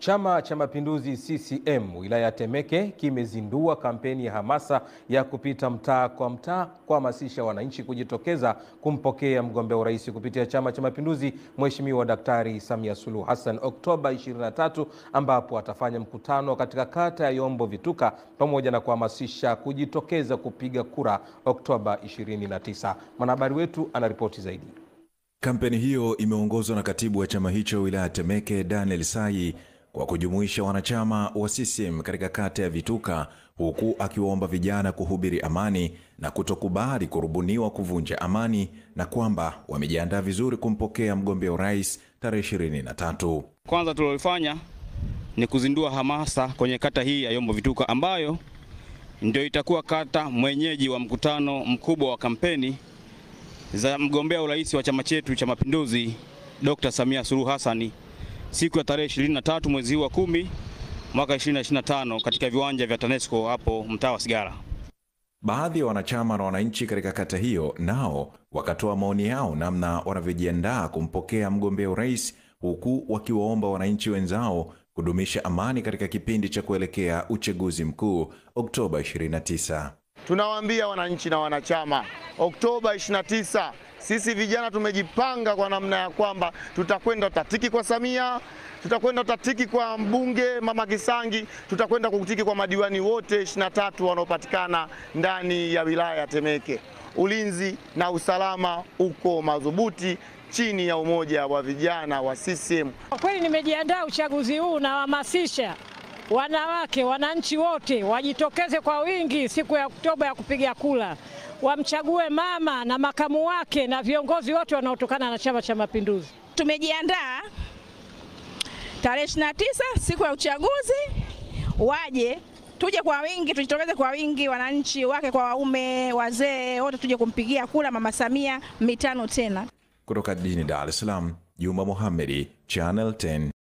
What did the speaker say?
Chama cha Mapinduzi CCM wilaya ya Temeke kimezindua kampeni ya hamasa ya kupita mtaa kwa mtaa kuhamasisha wananchi kujitokeza kumpokea mgombea urais kupitia Chama cha Mapinduzi Mheshimiwa Daktari Samia Suluhu Hassan Oktoba 23, ambapo atafanya mkutano katika kata ya Yombo Vituka pamoja na kuhamasisha kujitokeza kupiga kura Oktoba 29. Mwanahabari wetu anaripoti zaidi. Kampeni hiyo imeongozwa na katibu wa chama hicho wilaya ya Temeke Daniel Sai kwa kujumuisha wanachama wa CCM katika kata ya Vituka, huku akiwaomba vijana kuhubiri amani na kutokubali kurubuniwa kuvunja amani, na kwamba wamejiandaa vizuri kumpokea mgombea urais tarehe 23. Kwanza tulilofanya ni kuzindua hamasa kwenye kata hii ya Yombo Vituka ambayo ndio itakuwa kata mwenyeji wa mkutano mkubwa wa kampeni za mgombea urais wa chama chetu cha Mapinduzi Dr. Samia Suluhu Hassan siku ya tarehe 23 mwezi wa 10 mwaka 2025 katika viwanja vya TANESCO hapo mtaa wa Sigara. Baadhi ya wanachama na wananchi katika kata hiyo nao wakatoa maoni yao namna wanavyojiandaa kumpokea mgombea urais, huku wakiwaomba wananchi wenzao kudumisha amani katika kipindi cha kuelekea uchaguzi mkuu Oktoba 29. Tunawaambia wananchi na wanachama, Oktoba 29 sisi vijana tumejipanga kwa namna ya kwamba tutakwenda tatiki kwa Samia, tutakwenda tatiki kwa mbunge Mama Kisangi, tutakwenda kutiki kwa madiwani wote 23 wanaopatikana ndani ya wilaya ya Temeke. Ulinzi na usalama uko madhubuti chini ya umoja wa vijana wa CCM. Kwa kweli nimejiandaa uchaguzi huu na hamasisha wanawake, wananchi wote wajitokeze kwa wingi siku ya Oktoba ya kupiga kura. Wamchague mama na makamu wake na viongozi wote wanaotokana na Chama cha Mapinduzi. Tumejiandaa tarehe 29 siku ya uchaguzi, waje tuje kwa wingi, tujitokeze kwa wingi, wananchi wake kwa waume, wazee wote tuje kumpigia kura Mama Samia 5 tena. Kutoka jijini Dar es Salaam, Juma Mohamedi, Channel 10.